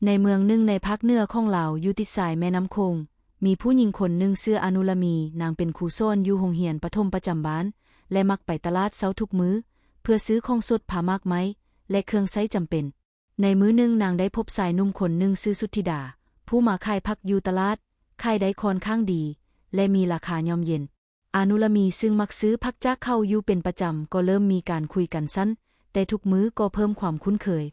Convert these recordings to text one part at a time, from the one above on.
ໃນເມືອງໜຶ່ງໃນພາກເໜືອຂອງລາວ ຢູ່ຕິດຊາຍແມ່ນ້ຳໂຂງ, ມີຜູ້ຍິງຄົນໜຶ່ງຊື່ອານຸລາມີ. ນາງເປັນຄູສອນຢູ່ໂຮງຮຽນປະຖົມປະຈຳບ້ານ ແລະ ມັກໄປຕະຫຼາດເຊົ້າທຸກມື້ ເພື່ອຊື້ຂອງສົດ, ຜ້າໝາກໄມ້ ແລະ ເຄື່ອງໃຊ້ຈຳເປັນ. ໃນມື້ໜຶ່ງ, ນາງໄດ້ພົບຊາຍໜຸ່ມຄົນໜຶ່ງຊື່ສຸດທິດາ ຜູ້ມາຂາຍຜັກຢູ່ຕະຫຼາດ, ຂາຍໄດ້ຄ່ອນຂ້າງດີ ແລະ ມີລາຄາຍ່ອມເຢັນ. ອານຸລາມີ ຊຶ່ງມັກຊື້ຜັກຈາກເຂົາຢູ່ເປັນປະຈຳ ກໍເລີ່ມມີການຄຸຍກັນສັ້ນແຕ່ທຸກມື້, ກໍເພີ່ມຄວາມຄຸ້ນເຄີຍ.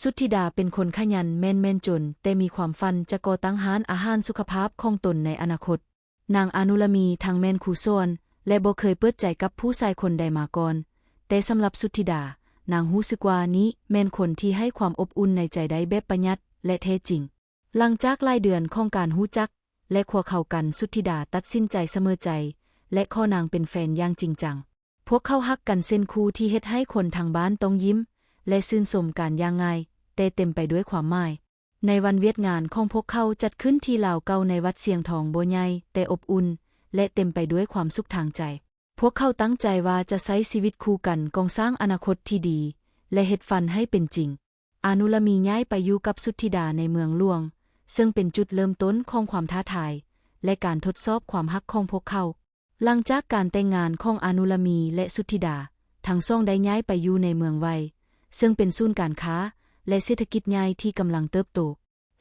ສຸດທິດາເປັນຄົນຂະຫຍັນ, ແມ່ນແມ່ນຈົນ, ແຕ່ມີຄວາມຝັນຈະກໍ່ຕັ້ງຮ້ານອາຫານສຸຂະພາບຂອງຕົນໃນອະນາຄົດ. ນາງອານຸລາມີທັງແມ່ນຄູສອນ ແລະ ບໍ່ເຄີຍເປີດໃຈກັບຜູ້ຊາຍຄົນໃດມາກ່ອນ, ແຕ່ສຳລັບສຸດທິດາ, ນາງຮູ້ສຶກວ່ານີ້ແມ່ນຄົນທີ່ໃຫ້ຄວາມອົບອຸ່ນໃນໃຈໄດ້ແບບປະຫຍັດ ແລະ ແທ້ຈິງ. ຫຼັງຈາກຫຼາຍເດືອນຂອງການຮູ້ຈັກ ແລະ ຂົວເຂົ້າກັນ, ສຸດທິດາຕັດສິນໃຈສະເໝີໃຈ ແລະ ຂໍນາງເປັນແຟນຢ່າງຈິງຈັງ. ພວກເຂົາຮັກກັນເຊັ່ນຄູ່, ທີ່ເຮັດໃຫ້ຄົນທັງບ້ານຕ້ອງຍິ້ມ ແລະ ຊື່ນຊົມກັນຢ່າງງ່າຍ, ແຕ່ເຕັມໄປດ້ວຍຄວາມໝາຍ. ໃນວັນວຽດງານຂອງພວກເຂົາ ຈັດຂຶ້ນທີ່ລາວເກົ່າໃນວັດຊຽງທອງ, ບໍ່ໃຫຍ່ ແຕ່ອົບອຸ່ນ ແລະ ເຕັມໄປດ້ວຍຄວາມສຸກທາງໃຈ. ພວກເຂົາຕັ້ງໃຈວ່າຈະໃຊ້ຊີວິດຄູ່ກັນ, ກອງສ້າງອະນາຄົດທີ່ດີ ແລະ ເຮັດຝັນໃຫ້ເປັນຈິງ. ອານຸລາມີຍ້າຍໄປຢູ່ກັບສຸດທິດາໃນເມືອງຫຼວງ, ເຊິ່ງເປັນຈຸດເລີ່ມຕົ້ນຂອງຄວາມທ້າທາຍ ແລະ ການທົດສອບຄວາມຮັກຂອງພວກເຂົາ. ຫຼັງຈາກການແຕ່ງງານຂອງອານຸລາມີ ແລະ ສຸດທິດາ, ທັງສອງໄດ້ຍ້າຍໄປຢູ່ໃນເມືອງໄວ, ເຊິ່ງເປັນສູນການຄ້າ ແລະ ເສດຖະກິດໃຫຍ່ທີ່ກຳລັງເຕີບໂຕ.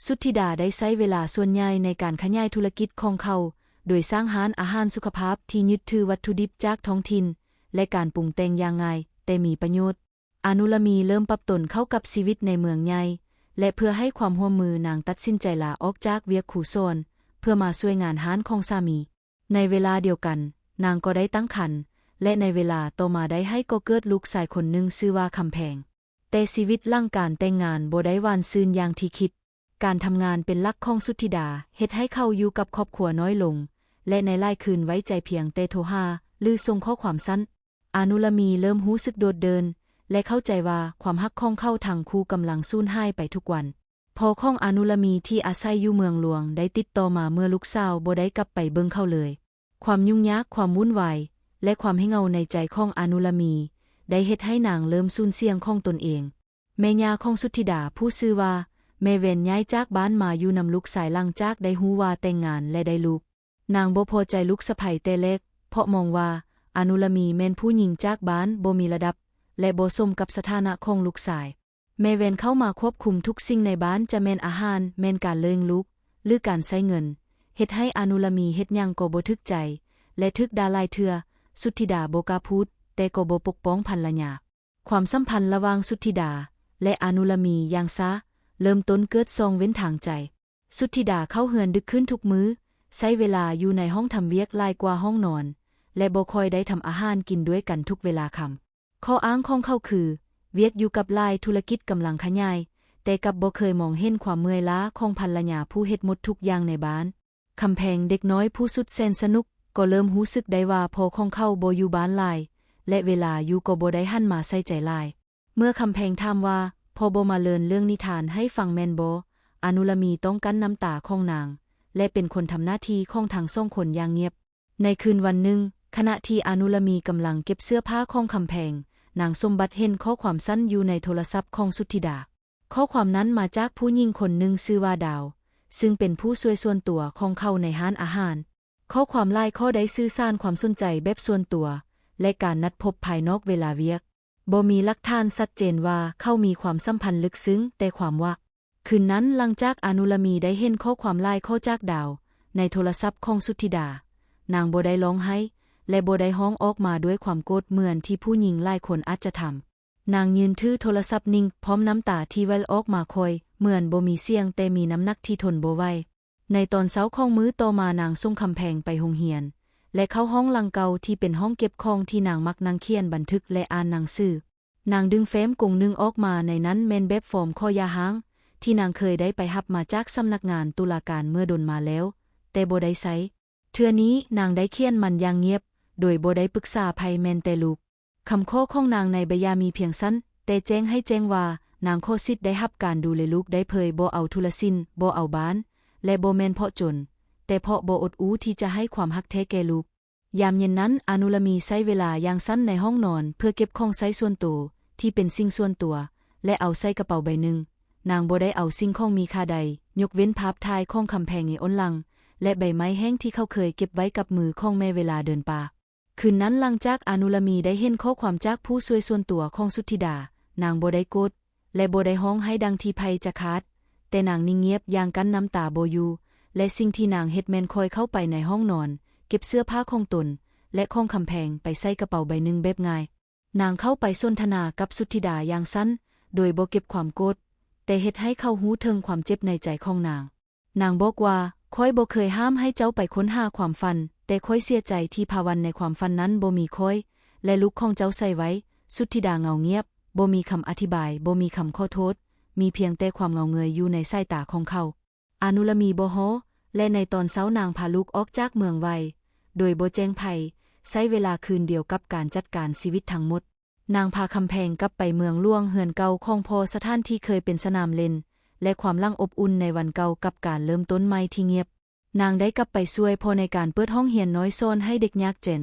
ສຸດທິດາໄດ້ໃຊ້ເວລາສ່ວນໃຫຍ່ໃນການຂະຫຍາຍທຸລະກິດຂອງເຂົາ, ໂດຍສ້າງຮ້ານອາຫານສຸຂະພາບທີ່ຍຶດຖືວັດຖຸດິບຈາກທ້ອງຖິ່ນ ແລະ ການປຸງແຕ່ງຢ່າງງ່າຍແຕ່ມີປະໂຫຍດ. ອານຸລາມີເລີ່ມປັບຕົນເຂົ້າກັບຊີວິດໃນເມືອງໃຫຍ່ ແລະ ເພື່ອໃຫ້ຄວາມຮ່ວມມື, ນາງຕັດສິນໃຈລາອອກຈາກວຽກຄູສອນ ເພື່ອມາຊ່ວຍງານຮ້ານຂອງສາມີ. ໃນເວລາດຽວກັນ, ນາງກໍໄດ້ຕັ້ງຄັນ ແລະ ໃນເວລາຕໍ່ມາໄດ້ໃຫ້ກໍເກີດລູກຊາຍຄົນໜຶ່ງຊື່ວ່າຄຳແພງ. ແຕ່ຊີວິດຫຼັງການແຕ່ງງານບໍ່ໄດ້ຫວານຊື່ນຢ່າງທີ່ຄິດ. ການທຳງານເປັນຫຼັກຂອງສຸດທິດາເຮັດໃຫ້ເຂົາຢູ່ກັບຄອບຄົວນ້ອຍລົງ ແລະ ໃນຫຼາຍຄືນໄວ້ໃຈພຽງແຕ່ໂທຫາ ຫຼື ສົ່ງຂໍ້ຄວາມສັ້ນ. ອານຸລາມີເລີ່ມຮູ້ສຶກໂດດເດີ່ນ ແລະ ເຂົ້າໃຈວ່າຄວາມຮັກຂອງເຂົາທັງຄູ່ກຳລັງສູນຫາຍໄປທຸກວັນ. ພໍ່ຂອງອານຸລາມີທີ່ອາໄສຢູ່ເມືອງຫຼວງໄດ້ຕິດຕໍ່ມາເມື່ອລູກສາວບໍ່ໄດ້ກັບໄປເບິ່ງເຂົາເລີຍ. ຄວາມຫຍຸ້ງຍາກ, ຄວາມວຸ້ນວາຍ ແລະ ຄວາມເຫງົາໃນໃຈຂອງອານຸລາມີ ໄດ້ເຮັດໃຫ້ນາງເລີ່ມສູນສຽງຂອງຕົນເອງ. ແມ່ຍ່າຂອງສຸດທິດາ ຜູ້ຊື່ວ່າແມ່ແວນ ຍ້າຍຈາກບ້ານມາຢູ່ນຳລູກຊາຍຫຼັງຈາກໄດ້ຮູ້ວ່າແຕ່ງງານ ແລະ ໄດ້ລູກ. ນາງບໍ່ພໍໃຈລູກສະໃພ້ແຕ່ແລກ, ເພາະມອງວ່າອານຸລາມີແມ່ນຜູ້ຍິງຈາກບ້ານບໍ່ມີລະດັບ ແລະ ບໍ່ສົມກັບສະຖານະຂອງລູກຊາຍ. ແມ່ແວນເຂົ້າມາຄວບຄຸມທຸກສິ່ງໃນບ້ານ, ຈະແມ່ນອາຫານ, ແມ່ນການລ້ຽງລູກ ຫຼື ການໃຊ້ເງິນ, ເຮັດໃຫ້ອານຸລາມີເຮັດຫຍັງກໍບໍ່ຖືກໃຈ ແລະ ຖືກດ່າຫຼາຍເທື່ອ. ສຸດທິດາບໍ່ກ້າພູດ, ແຕ່ກໍບໍ່ປົກປ້ອງພັນລະຍາ. ຄວາມສຳພັນລະຫວ່າງສຸດທິດາ ແລະ ອານຸລາມີຢ່າງຊ້າເລີ່ມຕົ້ນເກີດຊ່ອງເວັ້ນທາງໃຈ. ສຸດທິດາເຂົ້າເຮືອນດຶກຂຶ້ນທຸກມື້, ໃຊ້ເວລາຢູ່ໃນຫ້ອງທຳວຽກຫຼາຍກວ່າຫ້ອງນອນ ແລະ ບໍ່ຄ່ອຍໄດ້ທຳອາຫານກິນດ້ວຍກັນທຸກເວລາຄ່ຳ. ຂໍ້ອ້າງຂອງເຂົາຄື ວຽກຢູ່ກັບຫຼາຍທຸລະກິດກຳລັງຂະຫຍາຍ, ແຕ່ກັບບໍ່ເຄີຍມອງເຫັນຄວາມເມື່ອຍລ້າຂອງພັນລະຍາຜູ້ເຮັດໝົດທຸກຢ່າງໃນບ້ານ. ຄຳແພງ, ເດັກນ້ອຍຜູ້ສຸດແສນສະໜຸກ, ກໍເລີ່ມຮູ້ສຶກໄດ້ວ່າພໍ່ຂອງເຂົາບໍ່ຢູ່ບ້ານຫຼາຍ ແລະ ເວລາຢູ່ກໍບໍ່ໄດ້ຫັນມາໃສ່ໃຈຫຼາຍ. ເມື່ອຄຳແພງຖາມວ່າ ພໍ່ບໍ່ມາເລີນເລື່ອງນິທານໃຫ້ຟັງແມ່ນບໍ່? ອານຸລາມີຕ້ອງກັ້ນນ້ຳຕາຂອງນາງ ແລະ ເປັນຄົນທຳໜ້າທີ່ຂອງທັງສອງຄົນຢ່າງງຽບ. ໃນຄືນວັນໜຶ່ງ, ຂະນະທີ່ອານຸລາມີກຳລັງເກັບເສື້ອຜ້າຂອງຄຳແພງ, ນາງສົມບັດເຫັນຂໍ້ຄວາມສັ້ນຢູ່ໃນໂທລະສັບຂອງສຸດທິດາ. ຂໍ້ຄວາມນັ້ນມາຈາກຜູ້ຍິງຄົນໜຶ່ງຊື່ວ່າດາວ, ຊຶ່ງເປັນຜູ້ຊ່ວຍສ່ວນຕົວຂອງເຂົາໃນຮ້ານອາຫານ. ຂໍ້ຄວາມຫຼາຍຂໍ້ໄດ້ສື່ສານຄວາມສົນໃຈແບບສ່ວນຕົວ ແລະ ການນັດພົບພາຍນອກເວລາວຽກ. ບໍ່ມີຫຼັກຖານຊັດເຈນວ່າເຂົາມີຄວາມສຳພັນເລິກເຊິ່ງ, ແຕ່ຄວາມວ່າ ຄືນນັ້ນ, ຫຼັງຈາກອານຸລາມີໄດ້ເຫັນຂໍ້ຄວາມຫຼາຍຂໍ້ຈາກດາວໃນໂທລະສັບຂອງສຸດທິດາ, ນາງບໍ່ໄດ້ຮ້ອງໄຫ້ ແລະ ບໍ່ໄດ້ຮ້ອງອອກມາດ້ວຍຄວາມໂກດເໝືອນທີ່ຜູ້ຍິງຫຼາຍຄົນອາດຈະທຳ. ນາງຢືນຖືໂທລະສັບນິ່ງ, ພ້ອມນ້ຳຕາທີ່ໄຫວອອກມາຄ່ອຍ, ເໝືອນບໍ່ມີສຽງ, ແຕ່ມີນ້ຳໜັກທີ່ທົນບໍ່ໄຫວ. ໃນຕອນເຊົ້າຂອງມື້ຕໍ່ມາ, ນາງສົ່ງຄຳແພງໄປໂຮງຮຽນ ແລະ ເຂົ້າຫ້ອງຫຼັງເກົ່າທີ່ເປັນຫ້ອງເກັບຂອງທີ່ນາງມັກນັ່ງຂຽນບັນທຶກ ແລະ ອ່ານໜັງສື. ນາງດຶງເຟມກົງໜຶ່ງອອກມາ, ໃນນັ້ນແມ່ນແບບຟອມຂໍຢ່າຮ້າງທີ່ນາງເຄີຍໄດ້ໄປຮັບມາຈາກສຳນັກງານຕຸລາການເມື່ອດົນມາແລ້ວ, ແຕ່ບໍ່ໄດ້ໃຊ້. ເທື່ອນີ້ນາງໄດ້ຂຽນມັນຢ່າງງຽບ, ໂດຍບໍ່ໄດ້ປຶກສາໃຜ, ແມ່ນແຕ່ລູກ. ຄຳຂໍຂອງນາງໃນໃບຫຍ່າມີພຽງສັ້ນ, ແຕ່ແຈ້ງໃຫ້ແຈ້ງວ່ານາງຂໍສິດໄດ້ຮັບການດູແລລູກໄດ້ເຜີຍ, ບໍ່ເອົາທຸລະສິນ, ບໍ່ເອົາບ້ານ ແລະ ບໍ່ແມ່ນເພາະຈົນ, ແຕ່ເພາະບໍ່ອົດອູ້ທີ່ຈະໃຫ້ຄວາມຮັກແທ້ແກ່ລູກ. ຍາມເຢັນນັ້ນ, ອານຸລາມີໃຊ້ເວລາຢ່າງສັ້ນໃນຫ້ອງນອນເພື່ອເກັບຂອງໃຊ້ສ່ວນໂຕທີ່ເປັນສິ່ງສ່ວນຕົວ ແລະ ເອົາໃສ່ກະເປົາໃບໜຶ່ງ, ນາງບໍ່ໄດ້ເອົາສິ່ງຂອງມີຄ່າໃດ, ຍົກເວັ້ນພາບຖ່າຍຂອງຄຳແພງໃນໂອນຫຼັງ ແລະ ໃບໄມ້ແຫ້ງທີ່ເຂົາເຄີຍເກັບໄວ້ກັບມືຂອງແມ່ເວລາເດີນປ່າ. ຄືນນັ້ນ, ຫຼັງຈາກອານຸລາມີໄດ້ເຫັນຂໍ້ຄວາມຈາກຜູ້ຊ່ວຍສ່ວນຕົວຂອງສຸດທິດາ, ນາງບໍ່ໄດ້ໂກດ ແລະ ບໍ່ໄດ້ຮ້ອງໄຫ້ດັ່ງທີ່ໄພຈະຄາດ, ແຕ່ນາງນິ່ງງຽບຢ່າງກັ້ນນ້ຳຕາບໍ່ຢູ່, ແລະ ສິ່ງທີ່ນາງເຮັດແມ່ນຄ່ອຍເຂົ້າໄປໃນຫ້ອງນອນ, ເກັບເສື້ອຜ້າຂອງຕົນ ແລະ ຂອງຄຳແພງໄປໃສ່ກະເປົາໃບໜຶ່ງແບບງ່າຍ. ນາງເຂົ້າໄປສົນທະນາກັບສຸດທິດາຢ່າງສັ້ນ, ໂດຍບໍ່ເກັບຄວາມໂກດ, ແຕ່ເຮັດໃຫ້ເຂົາຮູ້ເຖິງຄວາມເຈັບໃນໃຈຂອງນາງ. ນາງບອກວ່າ, ຂ້ອຍບໍ່ເຄີຍຫ້າມໃຫ້ເຈົ້າໄປຄົ້ນຫາຄວາມຝັນ, ແຕ່ຂ້ອຍເສຍໃຈທີ່ພາວັນໃນຄວາມຝັນນັ້ນບໍ່ມີຂ້ອຍ ແລະ ລູກຂອງເຈົ້າໃສ່ໄວ້. ສຸດທິດາເຫງົາງຽບ, ບໍ່ມີຄຳອະທິບາຍ, ບໍ່ມີຄຳຂໍໂທດ, ມີພຽງແຕ່ຄວາມເຫງົາເງີຍຢູ່ໃນສາຍຕາຂອງເຂົາ. ອານຸລາມີບໍ່ລໍ, ແລະ ໃນຕອນເຊົ້ານາງພາລູກອອກຈາກເມືອງໄວ ໂດຍບໍ່ແຈ້ງໃຜ, ໃຊ້ເວລາຄືນດຽວກັບການຈັດການຊີວິດທັງໝົດ. ນາງພາຄຳແພງກັບໄປເມືອງຫຼວງເຮືອນເກົ່າຂອງພໍ່, ສະຖານທີ່ເຄີຍເປັນສະໜາມຫຼິ້ນ ແລະ ຄວາມຫຼັງອົບອຸ່ນໃນວັນເກົ່າກັບການເລີ່ມຕົ້ນໃໝ່ທີ່ງຽບ. ນາງໄດ້ກັບໄປຊ່ວຍພໍ່ໃນການເປີດຫ້ອງຮຽນນ້ອຍສອນໃຫ້ເດັກຍາກເຈັນ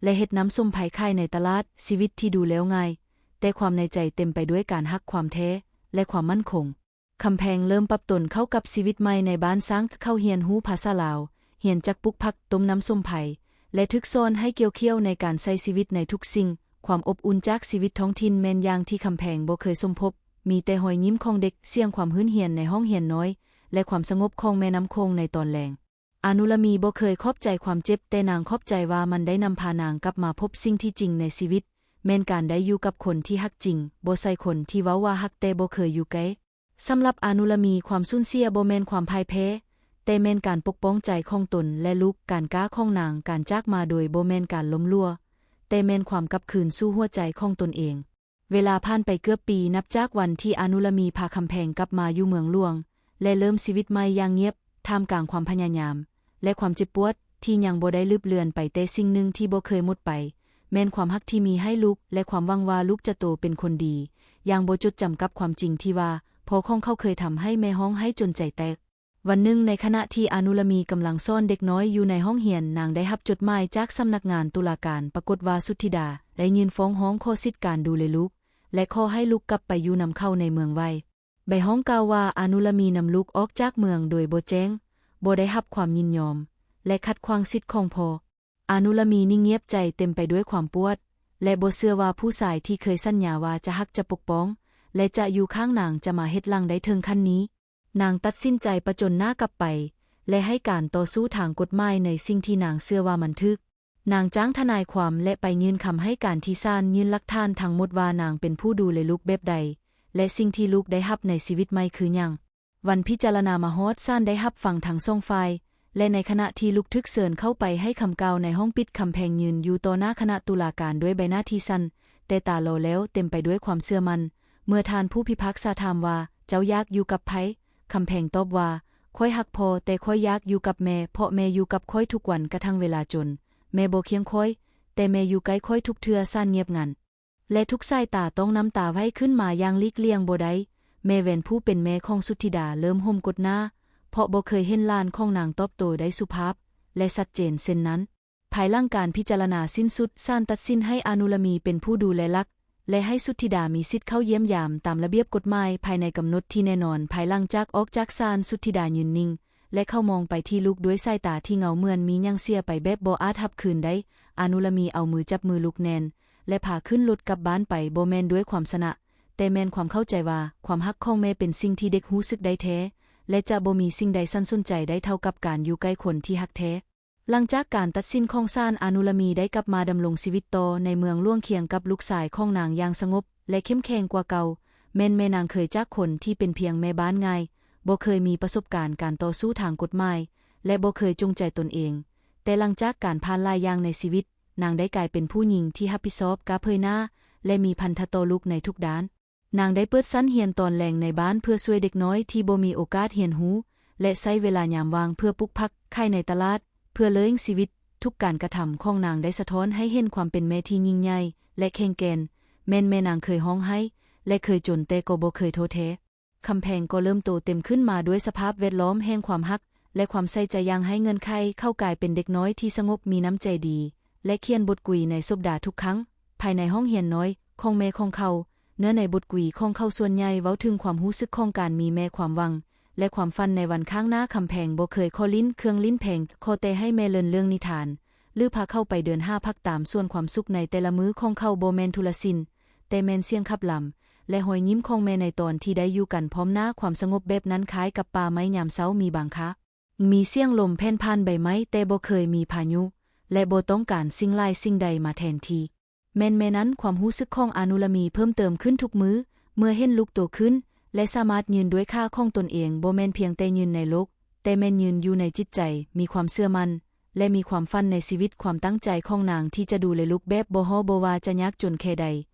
ແລະ ເຮັດນ້ຳສົ້ມໄພຂາຍໃນຕະຫຼາດ, ຊີວິດທີ່ດູແລ້ວງ່າຍ, ແຕ່ຄວາມໃນໃຈເຕັມໄປດ້ວຍການຮັກ, ຄວາມແທ້ ແລະ ຄວາມໝັ້ນຄົງ. ຄຳແພງເລີ່ມປັບຕົນເຂົ້າກັບຊີວິດໃໝ່ໃນບ້ານຊ້າງ, ເຂົ້າຮຽນຮູ້ພາສາລາວ, ຮຽນຈັກປູກຜັກ, ຕົ້ມນ້ຳສົ້ມໄພ ແລະ ຖືກສອນໃຫ້ກ່ຽວຂ້ຽວໃນການໃຊ້ຊີວິດໃນທຸກສິ່ງ. ຄວາມອົບອຸ່ນຈາກຊີວິດທ້ອງຖິ່ນແມ່ນຢ່າງທີ່ຄຳແພງບໍ່ເຄີຍສົມພົບ, ມີແຕ່ຮອຍຍິ້ມຂອງເດັກ, ສຽງຄວາມຮື້ນຮຽນໃນຫ້ອງຮຽນນ້ອຍ ແລະ ຄວາມສະຫງົບຂອງແມ່ນ້ຳໂຂງໃນຕອນແລງ. ອານຸລາມີບໍ່ເຄີຍຂອບໃຈຄວາມເຈັບ, ແຕ່ນາງຂອບໃຈວ່າມັນໄດ້ນຳພານາງກັບມາພົບສິ່ງທີ່ຈິງໃນຊີວິດ, ແມ່ນການໄດ້ຢູ່ກັບຄົນທີ່ຮັກຈິງ, ບໍ່ໃຊ່ຄົນທີ່ເວົ້າວ່າຮັກແຕ່ບໍ່ເຄີຍຢູ່ໃກ້. ສຳລັບອານຸລາມີ, ຄວາມສູນເສຍບໍ່ແມ່ນຄວາມພ່າຍແພ້, ແຕ່ແມ່ນການປົກປ້ອງໃຈຂອງຕົນ ແລະ ລູກ. ການກ້າຂອງນາງ, ການຈາກມາໂດຍບໍ່ແມ່ນການລົ້ມຫຼວງ, ແຕ່ແມ່ນຄວາມກັບຄືນສູ່ຫົວໃຈຂອງຕົນເອງ. ເວລາຜ່ານໄປເກືອບປີ ນັບຈາກວັນທີ່ອານຸລາມີພາຄຳແພງກັບມາຢູ່ເມືອງຫຼວງ ແລະ ເລີ່ມຊີວິດໃໝ່ຢ່າງງຽບ, ທ່າມກາງຄວາມພະຍາຍາມ ແລະ ຄວາມເຈັບປວດທີ່ຍັງບໍ່ໄດ້ລືບເລືອນໄປ, ແຕ່ສິ່ງໜຶ່ງທີ່ບໍ່ເຄີຍໝົດໄປ ແມ່ນຄວາມຮັກທີ່ມີໃຫ້ລູກ ແລະ ຄວາມຫວັງວ່າລູກຈະໂຕເປັນຄົນດີ, ຢ່າງບໍ່ຈົດຈຳກັບຄວາມຈິງທີ່ວ່າ ພໍ່ຂອງເຂົາເຄີຍທຳໃຫ້ແມ່ຮ້ອງໄຫ້ຈົນໃຈແຕກ. ວັນໜຶ່ງ, ໃນຂະນະທີ່ອານຸລາມີກຳລັງສອນເດັກນ້ອຍຢູ່ໃນຫ້ອງຮຽນ, ນາງໄດ້ຮັບຈົດໝາຍຈາກສຳນັກງານຕຸລາການ, ປາກົດວ່າສຸດທິດາໄດ້ຍື່ນຟ້ອງຮ້ອງຂໍສິດການດູແລລູກ ແລະ ຂໍໃຫ້ລູກກັບໄປຢູ່ນຳເຂົາໃນເມືອງໄວ. ໃບຮ້ອງກ່າວວ່າ ອານຸລາມີນຳລູກອອກຈາກເມືອງໂດຍບໍ່ແຈ້ງ, ບໍ່ໄດ້ຮັບຄວາມຍິນຍອມ ແລະ ຂັດຂວາງສິດຂອງພໍ່. ອານຸລາມີນິ່ງງຽບ, ໃຈເຕັມໄປດ້ວຍຄວາມປວດ ແລະ ບໍ່ເຊື່ອວ່າຜູ້ຊາຍທີ່ເຄີຍສັນຍາວ່າຈະຮັກ, ຈະປົກປ້ອງ ແລະ ຈະຢູ່ຂ້າງນາງ ຈະມາເຮັດຫຼັງໄດ້ເຖິງຂັ້ນນີ້. ນາງຕັດສິນໃຈປະຈົນໜ້າກັບໄປ ແລະ ໃຫ້ການຕໍ່ສູ້ທາງກົດໝາຍໃນສິ່ງທີ່ນາງເຊື່ອວ່າມັນຖືກ. ນາງຈ້າງທະນາຍຄວາມ ແລະ ໄປຍື່ນຄຳໃຫ້ການທີ່ສານ, ຍື່ນຫຼັກຖານທັງໝົດວ່ານາງເປັນຜູ້ດູແລລູກແບບໃດ ແລະ ສິ່ງທີ່ລູກໄດ້ຮັບໃນຊີວິດໃໝ່ຄືຫຍັງ. ວັນພິຈາລະນາມາຮອດ, ສານໄດ້ຮັບຟັງທັງສອງຝ່າຍ ແລະ ໃນຂະນະທີ່ລູກຖືກເຊີນເຂົ້າໄປໃຫ້ຄຳກ່າວໃນຫ້ອງປິດ, ຄຳແພງຢືນຢູ່ຕໍ່ໜ້າຄະນະຕຸລາການດ້ວຍໃບໜ້າທີ່ສັ່ນ, ແຕ່ຕາຫຼໍ່ແຫຼວເຕັມໄປດ້ວຍຄວາມເຊື່ອໝັ້ນ. ເມື່ອທ່ານຜູ້ພິພາກສາຖາມວ່າ, ເຈົ້າຢາກຢູ່ກັບໃຜ? ຄຳແພງຕອບວ່າ, ຂ້ອຍຮັກພໍ່, ແຕ່ຂ້ອຍຢາກຢູ່ກັບແມ່, ເພາະແມ່ຢູ່ກັບຂ້ອຍທຸກວັນ, ກະທັ່ງເວລາຈົນ, ແມ່ບໍ່ຄຽງຂ້ອຍ, ແຕ່ແມ່ຢູ່ໃກ້ຂ້ອຍທຸກເທື່ອ. ສານງຽບງັນ ແລະ ທຸກສາຍຕາຕ້ອງນ້ຳຕາໄຫວຂຶ້ນມາຢ່າງຫຼີກລ່ຽງບໍ່ໄດ້. ແມ່ແວ່ນຜູ້ເປັນແມ່ຂອງສຸດທິດາເລີ່ມຮົ່ມກົດໜ້າ, ເພາະບໍ່ເຄີຍເຫັນຫຼານຂອງນາງຕອບໂຕ້ໄດ້ສຸພາບ ແລະ ຊັດເຈນເຊັ່ນນັ້ນ. ພາຍຫຼັງການພິຈາລະນາສິ້ນສຸດ, ສານຕັດສິນໃຫ້ອານຸລາມີເປັນຜູ້ດູແລຫຼັກ ແລະ ໃຫ້ສຸດທິດາມີສິດເຂົ້າຢ້ຽມຢາມຕາມລະບຽບກົດໝາຍພາຍໃນກຳນົດທີ່ແນ່ນອນ. ພາຍຫຼັງຈາກອອກຈາກສານ, ສຸດທິດາຢືນນິ່ງ ແລະ ເຂົາມອງໄປທີ່ລູກດ້ວຍສາຍຕາທີ່ເຫງົາ, ເໝືອນມີຫຍັງເສຍໄປແບບບໍ່ອາດຮັບຄືນໄດ້. ອານຸລາມີເອົາມືຈັບມືລູກແໜ້ນ ແລະ ພາຂຶ້ນລົດກັບບ້ານໄປ, ບໍ່ແມ່ນດ້ວຍຄວາມຊະນະ, ແຕ່ແມ່ນຄວາມເຂົ້າໃຈວ່າຄວາມຮັກຂອງແມ່ເປັນສິ່ງທີ່ເດັກຮູ້ສຶກໄດ້ແທ້ ແລະ ຈະບໍ່ມີສິ່ງໃດສັນສົນໃຈໄດ້ເທົ່າກັບການຢູ່ໃກ້ຄົນທີ່ຮັກແທ້. ຫຼັງຈາກການຕັດສິນຂອງສານ, ອານຸລາມີໄດ້ກັບມາດຳລົງຊີວິດຕໍ່ໃນເມືອງຫຼວງຄຽງກັບລູກຊາຍຂອງນາງຢ່າງສະຫງົບ ແລະ ເຂັ້ມແຂງກວ່າເກົ່າ. ແມ່ນແມ່ນາງເຄີຍຈາກຄົນທີ່ເປັນພຽງແມ່ບ້ານງ່າຍ, ບໍ່ເຄີຍມີປະສົບການການຕໍ່ສູ້ທາງກົດໝາຍ ແລະ ບໍ່ເຄີຍຈົງໃຈຕົນເອງ, ແຕ່ຫຼັງຈາກການຜ່ານຫຼາຍຢ່າງໃນຊີວິດ, ນາງໄດ້ກາຍເປັນຜູ້ຍິງທີ່ຮັບຜິດຊອບ, ກ້າເຜີຍໜ້າ ແລະ ມີພັນທະຕໍ່ລູກໃນທຸກດ້ານ. ນາງໄດ້ເປີດຊັ້ນຮຽນຕອນແລງໃນບ້ານເພື່ອຊ່ວຍເດັກນ້ອຍທີ່ບໍ່ມີໂອກາດຮຽນຮູ້ ແລະ ໃຊ້ເວລາຍາມວ່າງເພື່ອປູກຜັກ, ຂາຍໃນຕະຫຼາດ ເພື່ອລ້ຽງຊີວິດ. ທຸກການກະທຳຂອງນາງໄດ້ສະທ້ອນໃຫ້ເຫັນຄວາມເປັນແມ່ທີ່ຍິ່ງໃຫຍ່ ແລະ ແຂງແກ່ນ. ແມ່ນແມ່ນາງເຄີຍຮ້ອງໄຫ້ ແລະ ເຄີຍຈົນ, ແຕ່ກໍບໍ່ເຄີຍທໍ້ແທ້. ຄຳແພງກໍເລີ່ມໂຕເຕັມຂຶ້ນມາດ້ວຍສະພາບແວດລ້ອມແຫ່ງຄວາມຮັກ ແລະ ຄວາມໃສ່ໃຈຢ່າງໄຮ້ເງື່ອນໄຂ. ເຂົາກາຍເປັນເດັກນ້ອຍທີ່ສະຫງົບ, ມີນ້ຳໃຈດີ ແລະ ຂຽນບົດກຸຍໃນສົບດາທຸກຄັ້ງ. ພາຍໃນຫ້ອງຮຽນນ້ອຍຂອງແມ່ຂອງເຂົາ, ເນື້ອໃນບົດກວີຂອງເຂົາສ່ວນໃຫຍ່ເວົ້າເຖິງຄວາມຮູ້ສຶກຂອງການມີແມ່, ຄວາມຫວັງ ແລະ ຄວາມຝັນໃນວັນຂ້າງໜ້າ. ຄຳແພງບໍ່ເຄີຍຂໍຫຼິ້ນເຄື່ອງຫຼິ້ນແພງ, ຂໍແຕ່ໃຫ້ແມ່ເລີນເລື່ອງນິທານ ຫຼື ພາເຂົາໄປເດີນຫາຜັກຕາມສວນ. ຄວາມສຸກໃນແຕ່ລະມື້ຂອງເຂົາບໍ່ແມ່ນທຸລະສິນ, ແຕ່ແມ່ນສຽງຂັບລຳ ແລະ ຮອຍຍິ້ມຂອງແມ່ໃນຕອນທີ່ໄດ້ຢູ່ກັນພ້ອມໜ້າ. ຄວາມສະຫງົບແບບນັ້ນຄ້າຍກັບປ່າໄມ້ຍາມເຊົ້າ, ມີບາງຄາວມີສຽງລົມແຜ່ນຜ່ານໃບໄມ້, ແຕ່ບໍ່ເຄີຍມີພາຍຸ ແລະ ບໍ່ຕ້ອງການສິ່ງຫຼາຍສິ່ງໃດມາແທນທີ່. ແມ່ນແມ່ນັ້ນ, ຄວາມຮູ້ສຶກຂອງອານຸລາມີເພີ່ມເຕີມຂຶ້ນທຸກມື້ ເມື່ອເຫັນລູກໂຕຂຶ້ນ ແລະ ສາມາດຢືນດ້ວຍຂາຂອງຕົນເອງ, ບໍ່ແມ່ນພຽງແຕ່ຢືນໃນໂລກ, ແຕ່ແມ່ນຢືນຢູ່ໃນຈິດໃຈ, ມີຄວາມເຊື່ອໝັ້ນ ແລະ ມີຄວາມຝັນໃນຊີວິດ. ຄວາມຕັ້ງໃຈຂອງນາງທີ່ຈະດູແລລູກແບບບໍ່ທໍ້ບໍ່ວ່າຈະຍາກຈົນແຄ່ໃດ,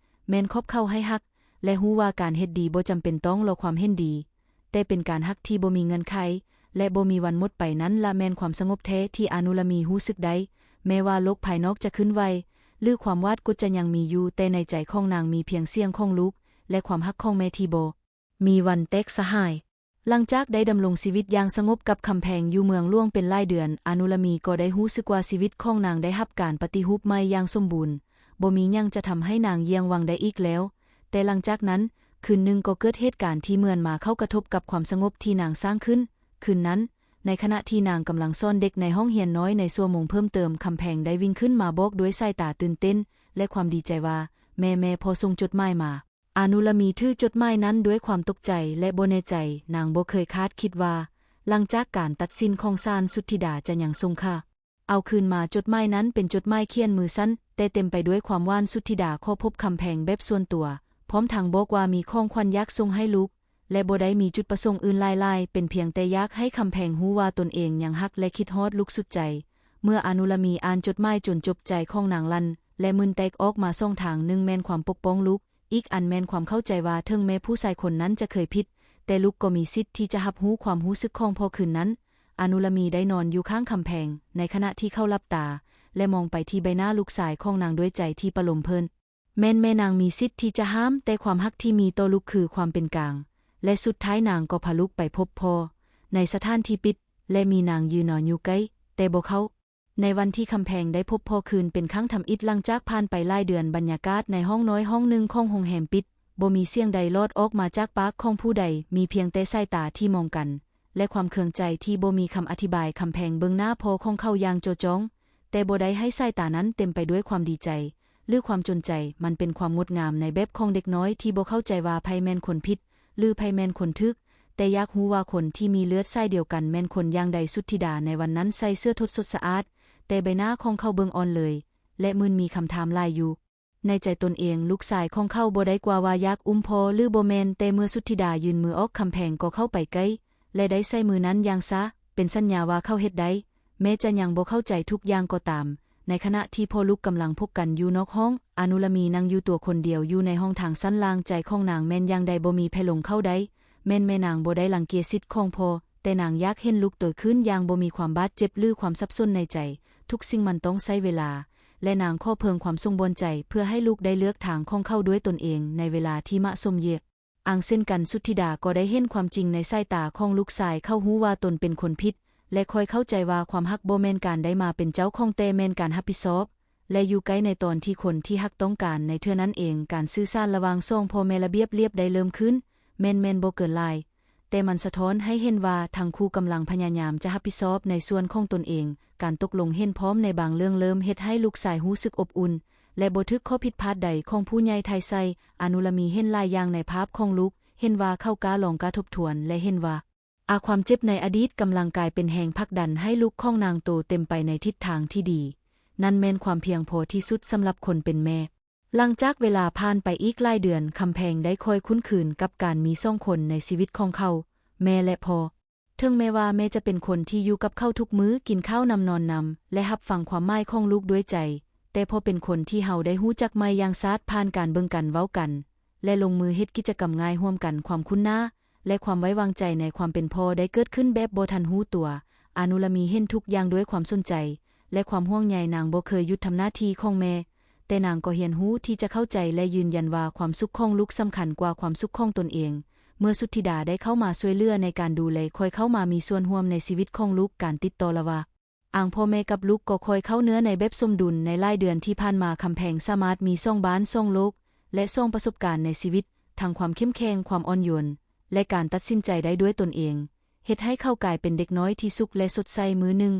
ແມ່ນຂອບເຂົາໃຫ້ຮັກ ແລະ ຮູ້ວ່າການເຮັດດີບໍ່ຈຳເປັນຕ້ອງລໍຄວາມເຫັນດີ, ແຕ່ເປັນການຮັກທີ່ບໍ່ມີເງື່ອນໄຂ ແລະ ບໍ່ມີວັນໝົດໄປ. ນັ້ນລະແມ່ນຄວາມສະຫງົບແທ້ທີ່ອານຸລາມີຮູ້ສຶກໄດ້. ແມ້ວ່າໂລກພາຍນອກຈະເຄື່ອນໄຫວ ຫຼື ຄວາມວາດກົດຈະຍັງມີຢູ່, ແຕ່ໃນໃຈຂອງນາງມີພຽງສຽງຂອງລູກ ແລະ ຄວາມຮັກຂອງແມ່ທີ່ບໍ່ມີວັນແຕກສະຫາຍ. ຫຼັງຈາກໄດ້ດຳລົງຊີວິດຢ່າງສະຫງົບກັບຄຳແພງຢູ່ເມືອງຫຼວງເປັນຫຼາຍເດືອນ, ອານຸລາມີກໍໄດ້ຮູ້ສຶກວ່າຊີວິດຂອງນາງໄດ້ຮັບການປະຕິຮູບໃໝ່ຢ່າງສົມບູນ, ບໍ່ມີຫຍັງຈະທຳໃຫ້ນາງຢ້ຽງຫວັງໄດ້ອີກແລ້ວ. ແຕ່ຫຼັງຈາກນັ້ນ, ຄືນໜຶ່ງກໍເກີດເຫດການທີ່ເໝືອນມາເຂົ້າກະທົບກັບຄວາມສະຫງົບທີ່ນາງສ້າງຂຶ້ນ. ຄືນນັ້ນ, ໃນຂະນະທີ່ນາງກຳລັງສອນເດັກໃນຫ້ອງຮຽນນ້ອຍໃນຊົ່ວໂມງເພີ່ມເຕີມ, ຄຳແພງໄດ້ວິ່ງຂຶ້ນມາບອກດ້ວຍສາຍຕາຕື່ນເຕັ້ນ ແລະ ຄວາມດີໃຈວ່າ, ແມ່, ແມ່, ພໍ່ສົ່ງຈົດໝາຍມາ. ອານຸລາມີຖືຈົດໝາຍນັ້ນດ້ວຍຄວາມຕົກໃຈ ແລະ ບໍ່ແນ່ໃຈ. ນາງບໍ່ເຄີຍຄາດຄິດວ່າ ຫຼັງຈາກການຕັດສິນຂອງສານ, ສຸດທິດາຈະຍັງສົ່ງຂ້າເອົາຄືນມາ. ຈົດໝາຍນັ້ນເປັນຈົດໝາຍຂຽນມືສັ້ນ, ແຕ່ເຕັມໄປດ້ວຍຄວາມຫວານ. ສຸດທິດາຂໍພົບຄຳແພງແບບສ່ວນຕົວ, ພ້ອມທັງບອກວ່າມີຂອງຂວັນຢາກສົ່ງໃຫ້ລູກ ແລະ ບໍ່ໄດ້ມີຈຸດປະສົງອື່ນຫຼາຍໆ, ເປັນພຽງແຕ່ຢາກໃຫ້ຄຳແພງຮູ້ວ່າຕົນເອງຍັງຮັກ ແລະ ຄິດຮອດລູກສຸດໃຈ. ເມື່ອອານຸລາມີອ່ານຈົດໝາຍຈົນຈົບ, ໃຈຂອງນາງສັ່ນ ແລະ ມື່ນແຕກອອກມາສອງທາງ, ໜຶ່ງແມ່ນຄວາມປົກປ້ອງລູກ, ອີກອັນແມ່ນຄວາມເຂົ້າໃຈວ່າເຖິງແມ່ຜູ້ຊາຍຄົນນັ້ນຈະເຄີຍຜິດ, ແຕ່ລູກກໍມີສິດທີ່ຈະຮັບຮູ້ຄວາມຮູ້ສຶກຂອງພໍ່. ຄືນນັ້ນ, ອານຸລາມີໄດ້ນອນຢູ່ຂ້າງຄຳແພງ, ໃນຂະນະທີ່ເຂົາຫຼັບຕາ ແລະ ມອງໄປທີ່ໃບໜ້າລູກຊາຍຂອງນາງດ້ວຍໃຈທີ່ປະໂລມເພີ້ນ. ແມ່ນແມ່ນາງມີສິດທີ່ຈະຫ້າມ, ແຕ່ຄວາມຮັກທີ່ມີຕໍ່ລູກຄືຄວາມເປັນກາງ, ແລະ ສຸດທ້າຍນາງກໍພາລູກໄປພົບພໍ່ໃນສະຖານທີ່ປິດ ແລະ ມີນາງຢືນນອນຢູ່ໃກ້, ແຕ່ບໍ່ເຂົ້າ. ໃນວັນທີ່ຄຳແພງໄດ້ພົບພໍ່ຄືນເປັນຄັ້ງທຳອິດຫຼັງຈາກຜ່ານໄປຫຼາຍເດືອນ, ບັນຍາກາດໃນຫ້ອງນ້ອຍຫ້ອງໜຶ່ງຂອງໂຮງແຮມປິດ, ບໍ່ມີສຽງໃດຫຼອດອອກມາຈາກປາກຂອງຜູ້ໃດ, ມີພຽງແຕ່ສາຍຕາທີ່ມອງກັນ ແລະ ຄວາມເຄືອງໃຈທີ່ບໍ່ມີຄຳອະທິບາຍ. ຄຳແພງເບິ່ງໜ້າພໍ່ຂອງເຂົາຢ່າງຈໍ່ຈ້ອງ, ແຕ່ບໍ່ໄດ້ໃຫ້ສາຍຕານັ້ນເຕັມໄປດ້ວຍຄວາມດີໃຈ ຫຼື ຄວາມຈົນໃຈ. ມັນເປັນຄວາມງົດງາມໃນແບບຂອງເດັກນ້ອຍທີ່ບໍ່ເຂົ້າໃຈວ່າໃຜແມ່ນຄົນຜິດ ຫຼື ໃຜແມ່ນຄົນຖືກ, ແຕ່ຢາກຮູ້ວ່າຄົນທີ່ມີເລືອດສາຍດຽວກັນແມ່ນຄົນຢ່າງໃດ. ສຸດທິດາໃນວັນນັ້ນໃສ່ເສື້ອທົດສົດສະອາດ, ແຕ່ໃບໜ້າຂອງເຂົາເບິ່ງອ່ອນເລີຍ ແລະ ມຶນມີຄຳຖາມຫຼາຍຢູ່ ໃນໃຈຕົນເອງ. ລູກຊາຍຂອງເຂົາບໍ່ໄດ້ກວ່າວ່າຢາກອຸ້ມພໍ່ ຫຼື ບໍ່ແມ່ນ, ແຕ່ເມື່ອສຸດທິດາຍື່ນມືອອກ, ຄຳແພງກໍເຂົ້າໄປໃກ້ ແລະ ໄດ້ໃສ່ມືນັ້ນຢ່າງຊ້າ, ເປັນສັນຍາວ່າເຂົາເຮັດໄດ້. ແມ້ຈະຍັງບໍ່ເຂົ້າໃຈທຸກຢ່າງກໍຕາມ, ໃນຂະນະທີ່ພໍ່ລູກກຳລັງພົກກັນຢູ່ນອກຫ້ອງ, ອານຸລາມີນັ່ງຢູ່ຕົວຄົນດຽວຢູ່ໃນຫ້ອງທາງຊັ້ນລ່າງ. ໃຈຂອງນາງແມ່ນຢ່າງໃດບໍ່ມີໃຜຫຼົງເຂົ້າໄດ້. ແມ່ນແມ່ນາງບໍ່ໄດ້ລັງກຽດສິດຂອງພໍ່, ແຕ່ນາງຢາກເຫັນລູກໂຕຂຶ້ນຢ່າງບໍ່ມີຄວາມບາດເຈັບ ຫຼື ຄວາມສັບສົນໃນໃຈ. ທຸກສິ່ງມັນຕ້ອງໃຊ້ເວລາ, ແລະ ນາງຂໍເພີ່ມຄວາມສົມບູນໃຈເພື່ອໃຫ້ລູກໄດ້ເລືອກທາງຂອງເຂົາດ້ວຍຕົນເອງໃນເວລາທີ່ເໝາະສົມ. ເຢຍ ອາງເຊັ່ນກັນ, ສຸດທິດາກໍໄດ້ເຫັນຄວາມຈິງໃນສາຍຕາຂອງລູກຊາຍ. ເຂົາຮູ້ວ່າຕົນເປັນຄົນຜິດ ແລະ ຄ່ອຍເຂົ້າໃຈວ່າຄວາມຮັກບໍ່ແມ່ນການໄດ້ມາເປັນເຈົ້າຂອງ, ແຕ່ແມ່ນການຮັບຜິດຊອບ ແລະ ຢູ່ໃກ້ໃນຕອນທີ່ຄົນທີ່ຮັກຕ້ອງການ. ໃນເທື່ອນັ້ນເອງ, ການສື່ສານລະຫວ່າງສອງພໍ່ແມ່ລະບຽບລຽບໄດ້ເລີ່ມຂຶ້ນ. ແມ່ນແມ່ນບໍ່ເກີນຫຼາຍ, ແຕ່ມັນສະທ້ອນໃຫ້ເຫັນວ່າທັງຄູ່ກຳລັງພະຍາຍາມຈະຮັບຜິດຊອບໃນສ່ວນຂອງຕົນເອງ. ການຕົກລົງເຫັນພ້ອມໃນບາງເລື່ອງເລີ່ມເຮັດໃຫ້ລູກຊາຍຮູ້ສຶກອົບອຸ່ນ ແລະ ບໍ່ຖືກຂໍ້ຜິດພາດໃດຂອງຜູ້ໃຫຍ່ຖ່າຍໃສ່. ອານຸລາມີເຫັນຫຼາຍຢ່າງໃນພາບຂອງລູກ, ເຫັນວ່າເຂົາກ້າລອງ ກ້າທົບທວນ ແລະ ເຫັນວ່າ ອາ ຄວາມເຈັບໃນອະດີດກຳລັງກາຍເປັນແຮງຜັກດັນໃຫ້ລູກຂອງນາງໂຕເຕັມໄປໃນທິດທາງທີ່ດີ. ນັ້ນແມ່ນຄວາມພຽງພໍທີ່ສຸດສຳລັບຄົນເປັນແມ່. ຫຼັງຈາກເວລາຜ່ານໄປອີກຫຼາຍເດືອນ, ຄຳແພງໄດ້ຄ່ອຍຄຸ້ນຄືນກັບການມີສອງຄົນໃນຊີວິດຂອງເຂົາ, ແມ່ ແລະ ພໍ່. ເຖິງແມ່ນວ່າແມ່ຈະເປັນຄົນທີ່ຢູ່ກັບເຂົາທຸກມື້, ກິນເຂົ້ານຳ, ນອນນຳ ແລະ ຮັບຟັງຄວາມໝາຍຂອງລູກດ້ວຍໃຈ, ແຕ່ພໍ່ເປັນຄົນທີ່ເຮົາໄດ້ຮູ້ຈັກໃໝ່ຢ່າງສາດຜ່ານການເບິ່ງກັນ, ເວົ້າກັນ ແລະ ລົງມືເຮັດກິດຈະກຳງ່າຍຮ່ວມກັນ. ຄວາມຄຸ້ນໜ້າ ແລະ ຄວາມໄວ້ວາງໃຈໃນຄວາມເປັນພໍ່ໄດ້ເກີດຂຶ້ນແບບບໍ່ທັນຮູ້ຕົວ. ອານຸລາມີເຫັນທຸກຢ່າງດ້ວຍຄວາມສົນໃຈ ແລະ ຄວາມຫ່ວງໃຍ. ນາງບໍ່ເຄີຍຢຸດທຳໜ້າທີ່ຂອງແມ່, ແຕ່ນາງກໍຮຽນຮູ້ທີ່ຈະເຂົ້າໃຈ ແລະ ຢືນຢັນວ່າຄວາມສຸກຂອງລູກສຳຄັນກວ່າຄວາມສຸກຂອງຕົນເອງ. ເມື່ອສຸດທິດາໄດ້ເຂົ້າມາຊ່ວຍເຫຼືອໃນການດູແລ, ຂ້ອຍເຂົ້າມາມີສ່ວນຮ່ວມໃນຊີວິດຂອງລູກ. ການຕິດຕໍ່ລະຫວ່າງ ອາງພໍ່ແມ່ກັບລູກກໍຄ່ອຍເຂົ້າເນື້ອໃນແບບສົມດຸນ. ໃນຫຼາຍເດືອນທີ່ຜ່ານມາ, ຄຳແພງສາມາດມີສອງບ້ານສອງໂລກ ແລະ ສອງປະສົບການໃນຊີວິດ, ທັງຄວາມເຂັ້ມແຂງ, ຄວາມອ່ອນໂຍນ ແລະ ການຕັດສິນໃຈໄດ້ດ້ວຍຕົນເອງ, ເຮັດໃຫ້ເຂົາກາຍເປັນເດັກນ້ອຍທີ່ສຸກ ແລະ ສົດໃສ. ມື້ໜຶ່ງ,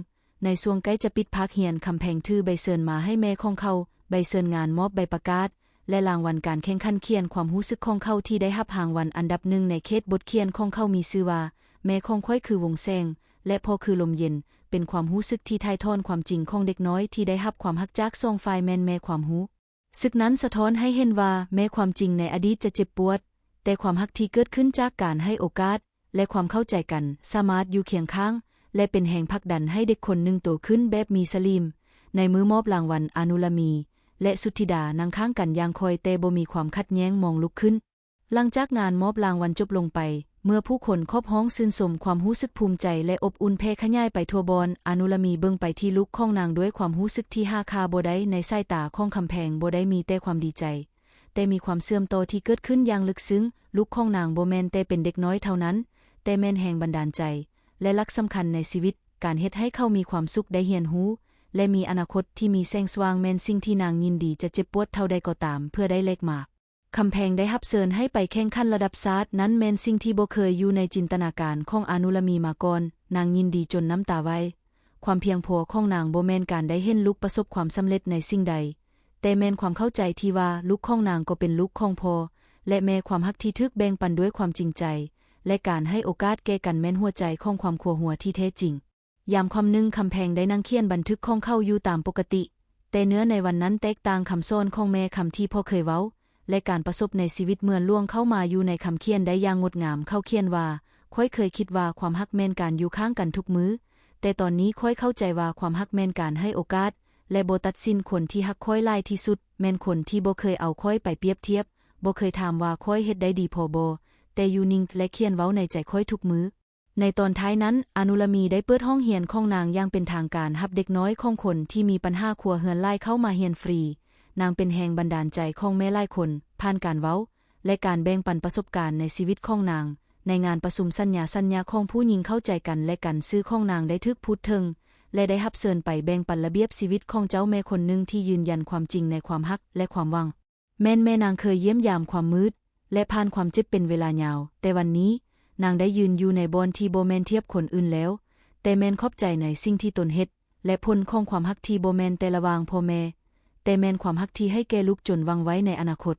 ໃນຊ່ວງໃກ້ຈະປິດພາກຮຽນ, ຄຳແພງຖືໃບເຊີນມາໃຫ້ແມ່ຂອງເຂົາ, ໃບເຊີນງານ, ມອບໃບປະກາດ ແລະ ລາງວັນການແຂ່ງຂັນຂຽນ. ຄວາມຮູ້ສຶກຂອງເຂົາທີ່ໄດ້ຮັບຮາງວັນອັນດັບໜຶ່ງໃນເຂດບົດຂຽນຂອງເຂົາມີຊື່ວ່າ ແມ່ຂອງຂ້ອຍຄືວົງແສງ ແລະ ພໍ່ຄືລົມເຢັນ, ເປັນຄວາມຮູ້ສຶກທີ່ຖ່າຍຖອນຄວາມຈິງຂອງເດັກນ້ອຍທີ່ໄດ້ຮັບຄວາມຮັກຈາກສອງຝ່າຍ, ແມ່ນແມ່ຄວາມຮູ້ ສຶກນັ້ນສະທ້ອນໃຫ້ເຫັນວ່າແມ້ຄວາມຈິງໃນອະດີດຈະເຈັບປວດ, ແຕ່ຄວາມຮັກທີ່ເກີດຂຶ້ນຈາກການໃຫ້ໂອກາດ ແລະ ຄວາມເຂົ້າໃຈກັນ ສາມາດຢູ່ຄຽງຂ້າງ ແລະ ເປັນແຮງຜັກດັນໃຫ້ເດັກຄົນໜຶ່ງໂຕຂຶ້ນແບບມີສະຫຼີມ. ໃນມື້ມອບລາງວັນ, ອານຸລາມີ ແລະ ສຸທິດານັ່ງຂ້າງກັນຢ່າງຄ່ອຍແຕ່ບໍ່ມີຄວາມຂັດແຍ້ງ, ມອງລຸກຂຶ້ນ. ຫຼັງຈາກງານມອບລາງວັນຈົບລົງໄປ, ເມື່ອຜູ້ຄົນຂອບຮ້ອງຊື່ນຊົມ, ຄວາມຮູ້ສຶກພູມໃຈ ແລະ ອົບອຸ່ນແຜ່ຂະຫຍາຍໄປທົ່ວບ່ອນ. ອານຸລາມີເບິ່ງໄປທີ່ລູກຂອງນາງດ້ວຍຄວາມຮູ້ສຶກທີ່ຫາຄ່າບໍ່ໄດ້. ໃນສາຍຕາຂອງຄຳແພງບໍ່ໄດ້ມີແຕ່ຄວາມດີໃຈ, ແຕ່ມີຄວາມເຊື່ອມຕໍ່ທີ່ເກີດຂຶ້ນຢ່າງເລິກເຊິ່ງ. ລູກຂອງນາງບໍ່ແມ່ນແຕ່ເປັນເດັກນ້ອຍເທົ່ານັ້ນ, ແຕ່ແມ່ນແຮງບັນດານໃຈ ແລະ ຫຼັກສຳຄັນໃນຊີວິດ. ການເຮັດໃຫ້ເຂົາມີຄວາມສຸກ, ໄດ້ຮຽນຮູ້ ແລະ ມີອະນາຄົດທີ່ມີແສງສະຫວ່າງ ແມ່ນສິ່ງທີ່ນາງຍິນດີຈະເຈັບປວດເທົ່າໃດກໍຕາມ ເພື່ອໄດ້ແລກມາ. ຄຳແພງໄດ້ຮັບເຊີນໃຫ້ໄປແຂ່ງຂັນລະດັບຊາດ, ນັ້ນແມ່ນສິ່ງທີ່ບໍ່ເຄີຍຢູ່ໃນຈິນຕະນາການຂອງອານຸລາມີມາກ່ອນ. ນາງຍິນດີຈົນນ້ຳຕາໄຫວ. ຄວາມພຽງພໍຂອງນາງບໍ່ແມ່ນການໄດ້ເຫັນລູກປະສົບຄວາມສຳເລັດໃນສິ່ງໃດ, ແຕ່ແມ່ນຄວາມເຂົ້າໃຈທີ່ວ່າລູກຂອງນາງກໍເປັນລູກຂອງພໍ່ ແລະ ແມ່. ຄວາມຮັກທີ່ຖືກແບ່ງປັນດ້ວຍຄວາມຈິງໃຈ ແລະ ການໃຫ້ໂອກາດແກ່ກັນແມ່ນຫົວໃຈຂອງຄວາມຄົວຮົວທີ່ແທ້ຈິງ. ຍາມຄ່ຳໜຶ່ງ, ຄຳແພງໄດ້ນັ່ງຂຽນບັນທຶກຂອງເຂົາຢູ່ຕາມປົກກະຕິ, ແຕ່ເນື້ອໃນວັນນັ້ນແຕກຕ່າງ. ຄຳສອນຂອງແມ່, ຄຳທີ່ພໍ່ເຄີຍເວົ້າ ແລະ ການປະສົບໃນຊີວິດເໝືອນຫຼວງເຂົ້າມາຢູ່ໃນຄຳຂຽນໄດ້ຢ່າງງົດງາມ. ເຂົາຂຽນວ່າ, ຂ້ອຍເຄີຍຄິດວ່າຄວາມຮັກແມ່ນການຢູ່ຂ້າງກັນທຸກມື້, ແຕ່ຕອນນີ້ຂ້ອຍເຂົ້າໃຈວ່າຄວາມຮັກແມ່ນການໃຫ້ໂອກາດ ແລະ ບໍ່ຕັດສິນ. ຄົນທີ່ຮັກຂ້ອຍຫຼາຍທີ່ສຸດ ແມ່ນຄົນທີ່ບໍ່ເຄີຍເອົາຂ້ອຍໄປປຽບທຽບ, ບໍ່ເຄີຍຖາມວ່າຂ້ອຍເຮັດໄດ້ດີພໍບໍ່, ແຕ່ຢູ່ນິ່ງ ແລະ ຂຽນເວົ້າໃນໃຈຂ້ອຍທຸກມື້. ໃນຕອນທ້າຍນັ້ນ, ອານຸລາມີໄດ້ເປີດຫ້ອງຮຽນຂອງນາງຢ່າງເປັນທາງການ, ຮັບເດັກນ້ອຍຂອງຄົນທີ່ມີບັນຫາຄົວເຮືອນຫຼາຍເຂົ້າມາຮຽນຟຣີ. ນາງເປັນແຮງບັນດານໃຈຂອງແມ່ຫຼາຍຄົນ, ຜ່ານການເວົ້າ ແລະ ການແບ່ງປັນປະສົບການໃນຊີວິດຂອງນາງ. ໃນງານປະຊຸມສັນຍາ, ສັນຍາຂອງຜູ້ຍິງເຂົ້າໃຈກັນ ແລະ ກັນຊື່ຂອງນາງໄດ້ຖືກພູດເຖິງ ແລະ ໄດ້ຮັບເຊີນໄປແບ່ງປັນລະບຽບຊີວິດຂອງເຈົ້າແມ່ຄົນໜຶ່ງທີ່ຢືນຢັນຄວາມຈິງໃນຄວາມຮັກ ແລະ ຄວາມຫວັງ. ແມ່ນແມ່ນາງເຄີຍຢ້ຽມຢາມຄວາມມືດ ແລະ ຜ່ານຄວາມເຈັບເປັນເວລາຍາວ, ແຕ່ວັນນີ້, ນາງໄດ້ຢືນຢູ່ໃນບ່ອນທີ່ບໍ່ແມ່ນທຽບຄົນອື່ນແລ້ວ, ແຕ່ແມ່ນຂອບໃຈໃນສິ່ງທີ່ຕົນເຮັດ ແລະ ຜົນຂອງຄວາມຮັກທີ່ບໍ່ແມ່ນແຕ່ລະຫວ່າງພໍ່ແມ່, ແຕ່ແມ່ນຄວາມຮັກທີ່ໃຫ້ແກ່ລູກຈົນຫວັງໄວ້ໃນອະນາຄົດ.